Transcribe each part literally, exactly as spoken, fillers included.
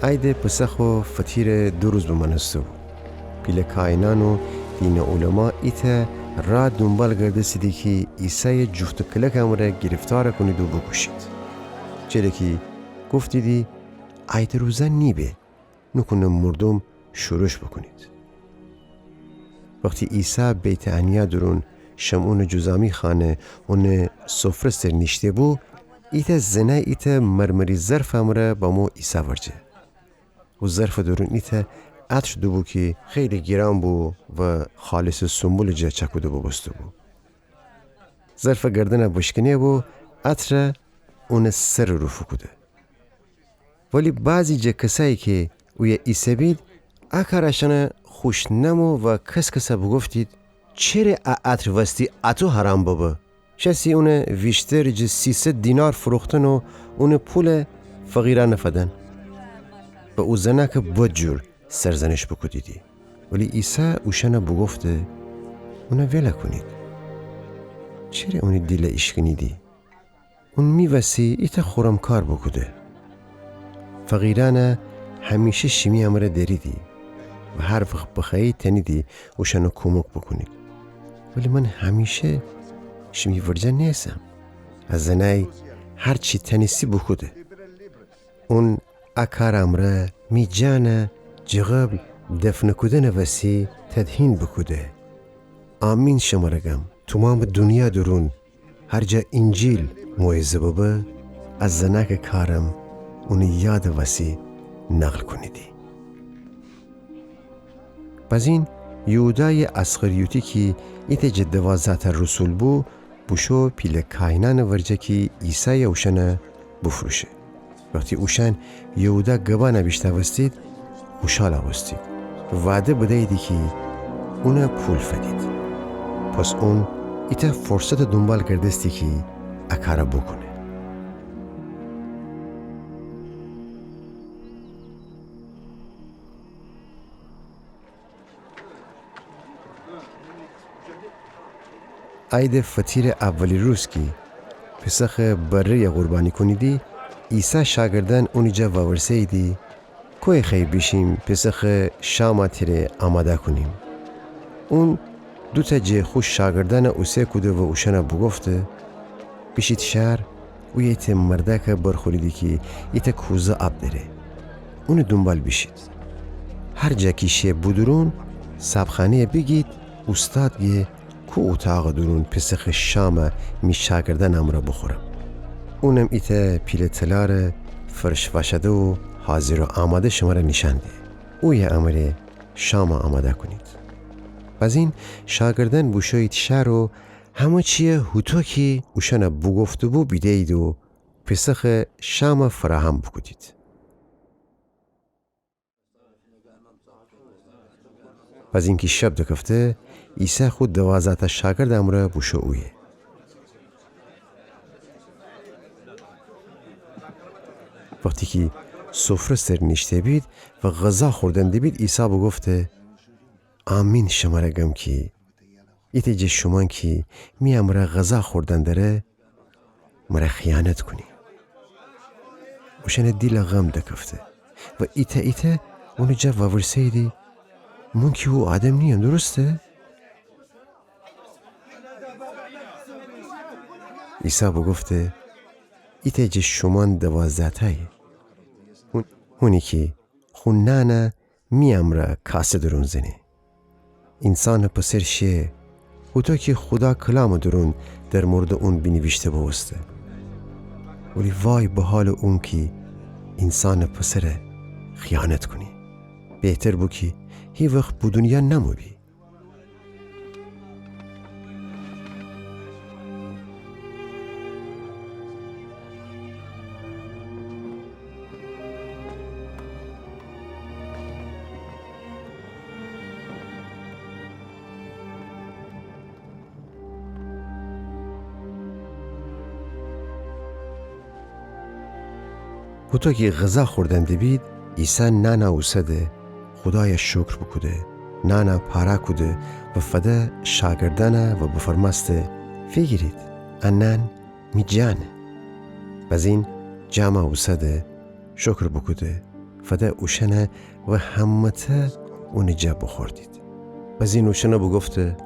عید پسخ و فطیرٚ دو روز بمأنسته‌بو. پیله کاهنأن و دینٚ علما ایتأ راه دونبال گردستیدی کی عیسایٚ جفت و کلکٚ امرأ گرفتار کونید و بوکوشید. چره کی گفتیدی، عیدٚ روزأن نیبه، نوکونه مردوم شورش بوکونید. وختی عیسی بیت‌عنیا دورون شمعونٚ جذامی خانه اونٚ سفره سر نیشته‌بو، ایتأ زنأی ایتأ مرمری ظرفٚ امرأ بمو عیسی ورجه. او ظرفٚ دورون ایتأ عطر دوبو کی خیلی گیران بو و خالصٚ سونبولٚ جا چأکوده بوبوسته‌بو. ظرفٚ گردنأ بشکنه‌بو، عطرأ اونٚ سرٚ رو فوکوده. ولی بعضی جٚه کسأیی کی اویه ایسه‌بید، ا کار اشأنأ خوش نمو و کس‌کسأ بوگفتید، چره ا عطر وستی اَتو حرام ببه؟ شأسی اونأ ویشتر جٚه سیصد دینار فروختن و اونٚ پولأ فقیرأنأ فدن. و او زنأکأ بدجور سرزنش بوکودیدی. ولی عیسی اوشأنأ بوگفته، اونأ ولأ کونید. چره اونی دیلأ ایشکنیدی؟ اون می وسی ایتأ خورم کار بوکوده. فقیرأنأ همیشه شیمی امرأ دأریدی و هر وخت بخوأیید تأنیدی اوشأنأ کومک بوکونید. ولی من همیشه شیمی ورجه نیسم. ا زنأی هر چی تأنیستی بوکوده. اون ا کارٚ امرأ می جانأ جٚه قبل دفن کودنٚ وسی تدهین بوکوده. آمین شمرأ گم، تومامٚ دونیا دورون هر جا اینجیل موعظه ببه، ا زنأکٚ کارم اونٚ یادٚ وسی نقل کونیدی. بزین یهودایٚ اسخریوطی کی ایتأ جٚه دوازده‌تأ رسول بو، بوشو پیله کاهنأنٚ ورجه کی عیسایأ اوشأنأ بوفروشه. وختی اوشأن یهودا گبأنأ بیشنوستید، خوشحال بوستید. وعده بدییدی کی اونأ پول فدید. پس اون ایتأ فرصتٚ دونبال گردستی کی ا کارأ بوکونه. عیدٚ فطیرٚ اولی روز کی پسخٚ بره‌یأ قربانی کونیدی، عیسی شاگردأن اونی جا وورسه‌ییدی، کویه خوأیی بیشیم پسخٚ شامأ تره آماده کونیم؟ اون دوتأ جٚه خو شاگردأنأ اوسه کوده و اوشأنأ بوگفته، بیشید شهر، اویه ایتأ مردأکأ برخوریدی کی ایتأ کوزه آب دأره. اونٚ دونبال بیشید. هر جا کی شه بودورون، صابخانه‌یأ بیگید، اوستاد گه کو اوطاقٚ دورون پسخٚ شامأ می شاگردأنٚ امرأ بوخورم. اونم ایتأ پیله تلارٚ فرش وأشده و حاضر و آماده شمرأ نیشأن ده. اویه امره شامأ آماده کونید. بزین شاگردأن بوشویید شهر و همه چییه هوطو کی اوشأنأ بوگفته‌بو بیده‌یید و پسخٚ شامأ فراهم بوکودید. بزین کی شب دکفته، عیسی خو دوازده‌تأ شاگردٚ امرأ بوشو اویه. وختی کی سفره سر نیشته‌بید و غذا خوردن دیبید، عیسی بوگفته، آمین شمرأ گم کی ایتأ جٚه شومأن کی می امرأ غذا خوردن دره، مرأ خیانت کونی. اوشأنٚ دیلأ غم دکفته و ایتأ ایتأ اونٚ جا وورسه‌ییدی، مون کی او آدم نییم، درسته؟ عیسی بوگفته، ایتأ جٚه شومأن دوازده‌تأیه. هون، هونی کی خو نانأ می امرأ کاسه دورون زنه. اینسانٚ پسر شه، هوطو کی خودا کلامٚ دورون در موردٚ اون بینیویشته بوبوسته. ولی وای به حالٚ اون کی اینسانٚ پسرأ خیانت کونی. بهتر بو کی هیوخت به دونیا نمو بی. هوطو کی غذا خوردن دیبید، عیسی نانأ اوسده، خودایأ شکر بوکوده، نانأ پاره کوده و فده شاگردأنأ و بفرمأسته، فیگیرید، ا نان می جانه. بزین جامأ اوسده، شکر بوکوده، فده اوشأنه و همه‌تأ اونٚ جا بوخوردید. بزین اوشأنه بوگفته: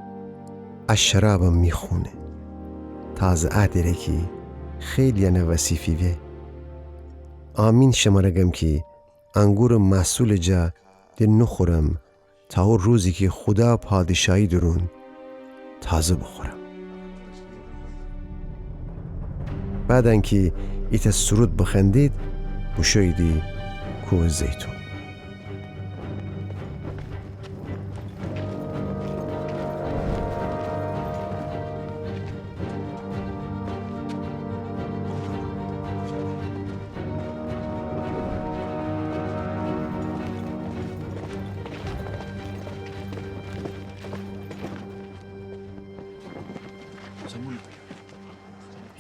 ا شرابم می خونه، تازه عهدٚ ره کی خیلی‌یأنه وسی فیوه. آمین شمره گم کی انگورٚ محصولٚ جا د نوخورم تا او روزی کی خودا پادشاهی دورون تازه بوخورم. بعد انکی ایتأ سرود بخوأندید، بوشوییدی کوهٚ زیتون.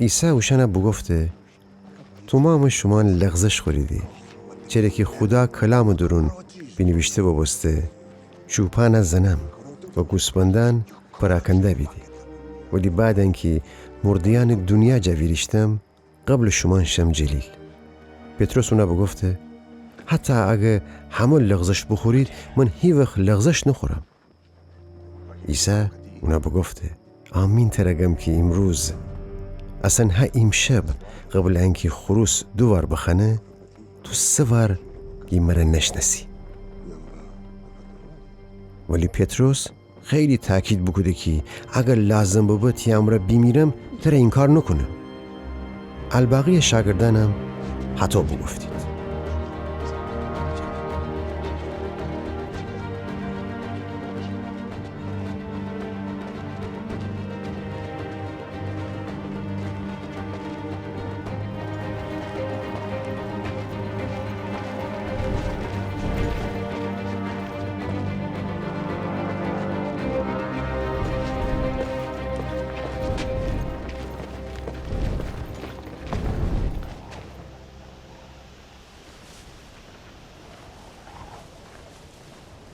عیسی اوشأنه بوگفته: تومامٚ شومأن لغزش خوریدی، چره کی خودا کلامٚ دورون بینیویشته بوبوسته: چوپأنه زنم و گوسپندأن پراکنده بیدی. ولی بعد انکی مرده‌یأنٚ دونیا جا ویریشتم، قبلٚ شومأن شم جلیل. پطرس اونه بوگفته: حتی اگر همه لغزش بوخورید، من هیوخت لغزش نوخورم. عیسی اونه بوگفته: آمین تره گم کی ایمروز، اصلاً هه ایمشب، قبلٚ انکی خروس دو وار بخوأنه، تو سه وار کی مره نشنأسی. ولی پطرس خیلی تأکید بوکوده کی اگر لازم ببه تی امرأ بیمیرم، تره اینکار نوکونم. الباقی شاگردأنم هطو بوگفتید.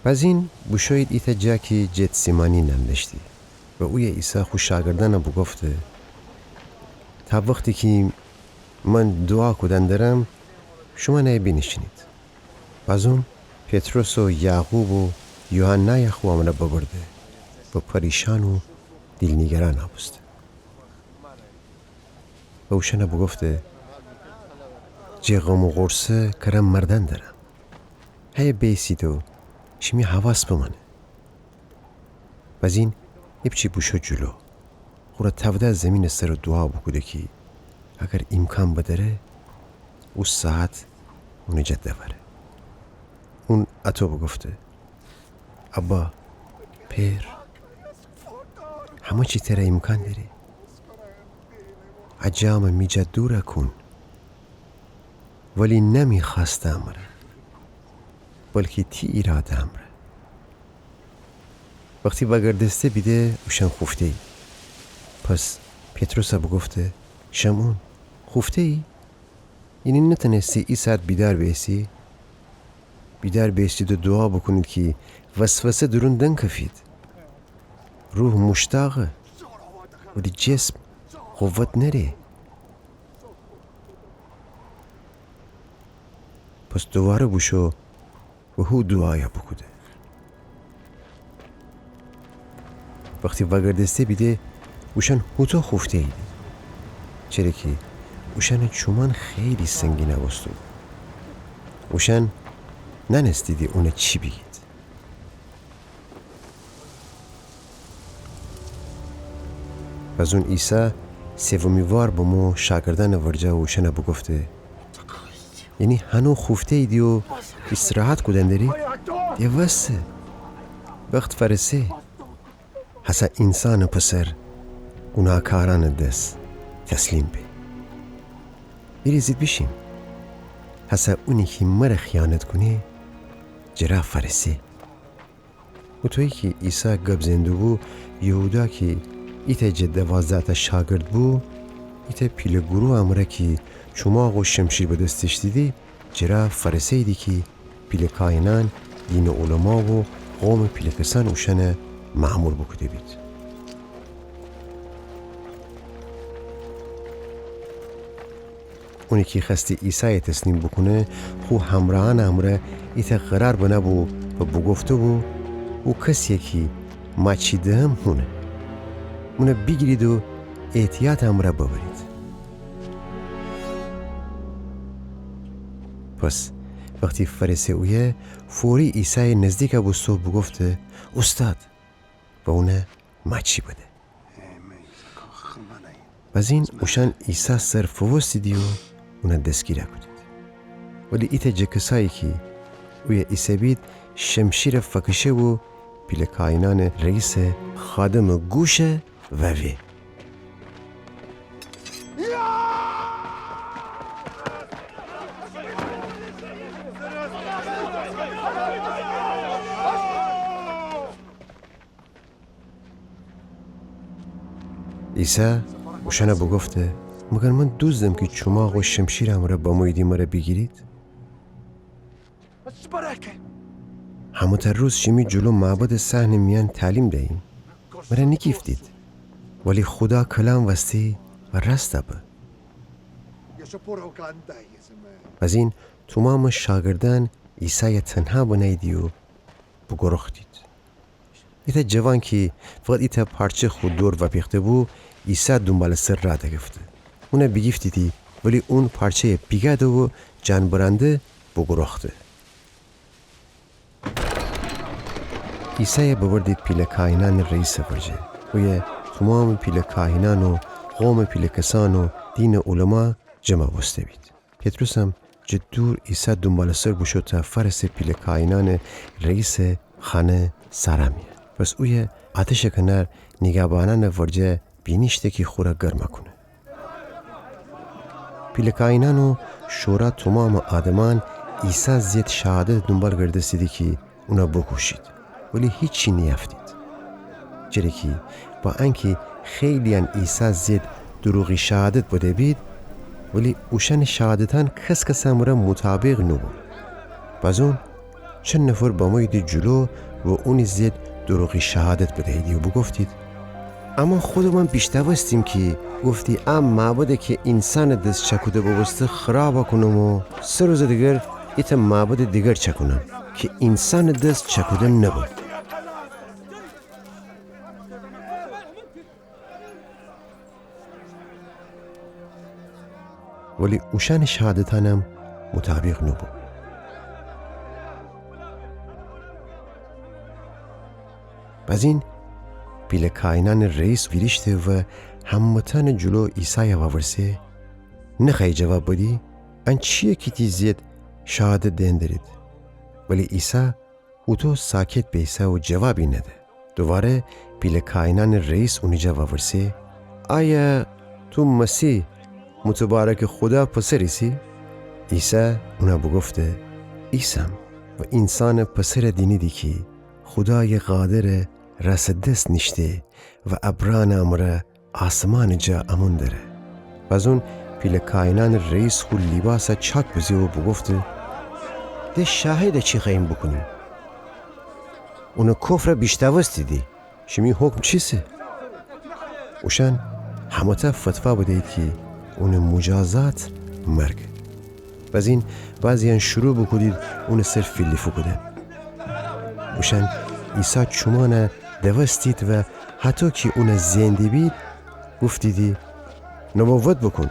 بزین بوشویید ایتأ جا کی جتسیمانی نم دأشتی و اویه عیسی خو شاگردأنه بوگفته: تا وختی کی من دوعا کودن درم، شومأن ایه بینیشینید. بازون پطرس و یعقوب و یوحنایه خو امرأ ببرده و پریشان و دیل‌نیگران بوسته. و اوشأنه بوگفته: جٚه غم و غورصه کرأن مردن درم. هیه بیسید و شیمی حواس بمأنه. بزین ایپچی بوشو جلو، خوره تأوده زیمینٚ سر دوعا بوکوده کی اگر ایمکان بدأره، او ساعت اونٚ جا دوأره. اون اطو بوگفته: ابا، پئر، همه چی تره ایمکان دأره. ا جامٚ می جا دورَ کون، ولی نه می خوأستٚ امرأ، بلکی تی ایرادٚ امرأ. وختی وأگردسته بیده، اوشأن خوفته‌ییدی. پس پطرسَ بوگفته: شمعون، خوفته‌یی؟ یعنی نتأنستی ای ساعت بیدار بیسی؟ بیدار بیسید و دوعا بوکونید کی وسوسه دورون دنکفید. روح موشتاقه، ولی جسم قوت نأره. پس دوواره بوشو و هو دوعایَ بوکوده. وختی وأگردسته بیده، اوشأن هوطو خوفته‌ییدی، چره کی اوشأنٚ چومأن خیلی سنگینَ بوسته‌بو. اوشأن نأنستیدی اونَ چی بیگید. بزون عیسی سومی وار بمو شاگردأنٚ ورجه و اوشأنَ بوگفته: یعنی هنو خوفته‌ییدی و ایستراحت کودن دری؟ ده وسه، وخت فأرسه. هسه اینسانٚ پسر گوناهکارأنٚ دس تسلیم به. بیریزید بیشیم. هسه اونی کی مرَ خیانت کونه، جرأ فأرسه. هوطویی کی عیسی گب زئن دوبو، یهودا کی ایتأ جٚه دوازده‌تأ شاگرد بو، ایتأ پیله گروه امرأ کی چوماق و شمشیر به دس دأشتیدی، جرأ فأرسه‌ییدی کی پیله کاهنأن، دینٚ علما و قومٚ پیله کسأن اوشأنَ مأمور بوکوده‌بید. اونی کی خوأستی عیسای تسلیم بوکونه، خو همرأأنٚ امرأ ایتأ قرار بنه‌بو و بوگفته‌بو: او کسیی کی ماچی دهم هونه. اونَ بیگیرید و احتیاطٚ امرأ ببرید. پس وختی فأرسه اویه، فوری عیسایٚ نزدیک بوسته و بوگفته: اوستاد! و اونَ ماچی بده. بزین اوشأن عیسی سر فووستیدی و اونَ دسگیر کودید. ولی ایتأ جٚه کسایی کی اویه ایسه‌بید شمشیر فکشه‌بو پیله کاهینأنٚ رئیسٚ خادمٚ گوش ووه. عیسی اوشأنَ بوگفته: مگر من دوزدم کی چوماق و شمشیرٚ امرأ بموییدی مرَ بیگیرید؟ همه‌تأ روز شیمی جلو معبدٚ صحنٚ میأن تعلیم دییم. مرَ نیگیفتید، ولی خودا کلام وستی و راستَ به. بزین تومامٚ شاگردأن عیسایَ تنها بنهییدی و بوگروختید. ایتأ جوان کی فقط ایتأ پارچه خو دور وأپیخته‌بو، عیسی دونبالٚ سر رأ دکفته. اونَ بیگیفتیدی، ولی اون پارچه‌یَ بیگأده و جانبرأنده بوگروخته. عیسایَ ببردید پیله کاهینأنٚ رئیسٚ ورجه. اویه تومامٚ پیله کاهینأن و قومٚ پیله کسأن و دینٚ علما جمع بوسته‌بید. پطرسم جٚه دور عیسی دونبالٚ سر بوشو تا فأرسه پیله کاهینأنٚ رئیسٚ خانه سارا میأن. پس اویه آتشٚ کنار نیگهبانأنٚ ورجه بینیشته کی خو را گرم کونه. پیله کاهینأن و شورا تومامٚ آدمأن عیسی ضد شهادتٚ دونبال گردستیدی کی اونَ بوکوشید، ولی هیچی نیأفتید. چره کی با انکی خیلییأن عیسی ضد دروغی شهادت بده‌بید، ولی اوشأنٚ شهادتأن کس‌کسٚ امرأ مطابق نوبو. بزون چند نفر بموییدی جلو و اونی ضد دروغی شهادت بدییدی و بوگفتید: اما خودمان بیشنوستیم کی گفتی ا معبدی کی اینسانٚ دس چأکوده بوبوسته خراب کونم و سه روزٚ دیگر ایتأ معبدٚ دیگر چأکونم کی اینسانٚ دس چأکوده نبه. ولی اوشأنٚ شهادتأنم مطابق نوبو. بزین پیله کاهینأنٚ رئیس ویریشته و همه‌تأنٚ جلو عیسایَ وورسه: نخوأیی جواب بدی؟ ان چییه کی تی ضد شهادت دئن درید؟ ولی عیسی اوطو ساکت بیسه و جوابی نده. دوواره پیله کاهینأنٚ رئیس اونی جا وورسه: آیا تو مسیح، متبارکٚ خودا پسر ایسی؟ عیسی اونَ بوگفته: ایسم و اینسانٚ پسرَ دینیدی کی خودایٚ قادرٚ راسٚ دس نیشته و ابرأنٚ امرأ آسمانٚ جا امون دره. بزون پیله کاهینأنٚ رئیس خو لیباسَ چاک بزه و بوگفته: ده شاهدَ چی خوأییم بوکونیم؟ اونٚ کفرَ بیشنوستیدی. شیمی حکم چیسه؟ اوشأن همه‌تأ فتوا بدیید کی اونٚ مجازات مرگه. بزین بعضییأن شروع بوکودید اونٚ سر فیلی فوکودن. اوشأن عیسی چومأنَ دوستید و هطو کی اونَ زئن دیبید، گفتیدی: نبوت بوکون.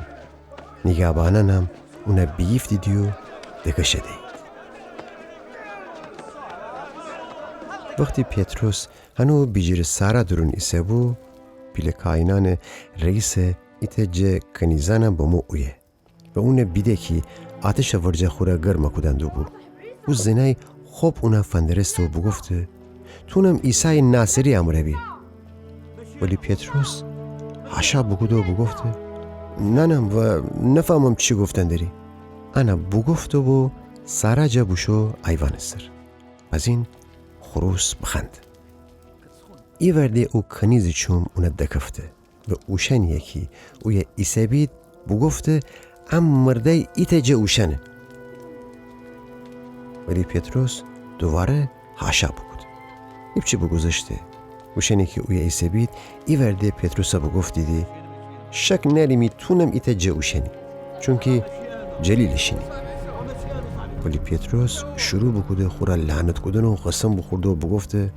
نیگهبانأنم اونَ بیگیفتیدی و دکشه دیید. وختی پطرس هنو بیجیرٚ صحرا دورون ایسه‌بو، پیله کاهینأنٚ رئیسٚ ایتأ جٚه کنیزأنم بمو اویه و اونَ بیده کی آتشٚ ورجه خو را گرم کودن دوبو. او زنأی خب اونَ فندرسته و بوگفته: تونم عیسایٚ ناصری امرأ بی. ولی پطرس حاشا بوکوده و بوگفته: نأنم و نفهمم چی گفتن دری. انَ بوگفته و صحرا جا بوشو ایوأنٚ سر. بزین خروس بخوأنده. ایوأرده او کنیزٚ چوم اونَ دکفته و اوشأنیی کی اویه ایسه‌بید بوگفته: ا مردأی ایتأ جٚه اوشأنه. ولی پطرس دوواره حاشا بوکوده. ایپچه بوگوذشته. اوشأنی کی اویه ایسه‌بید ایوأرده پطرسَ بوگفتیدی: شک نأریمی تونم ایتأ جٚه اوشأنی. چونکی جلیل شینی. ولی پطرس شروع بوکوده خورا لعنت کودن و قسم بوخورده و بوگفته: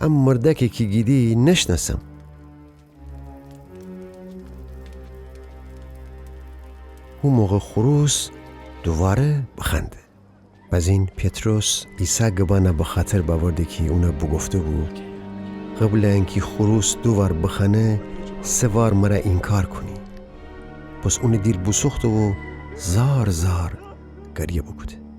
ا مردأکی کی گیدی نشنأسم. هو موقع خروس دوواره بخوأنده. بزین پطرس عیسی گبأنه بخاطر بأورده کی اونه بوگفته‌بو: قبلٚ انکی خروس دو وار بخوأنه، سه وار مرَ اینکار کونی. پس اونٚ دیل بوسوخته و زار زار گریه بوکوده.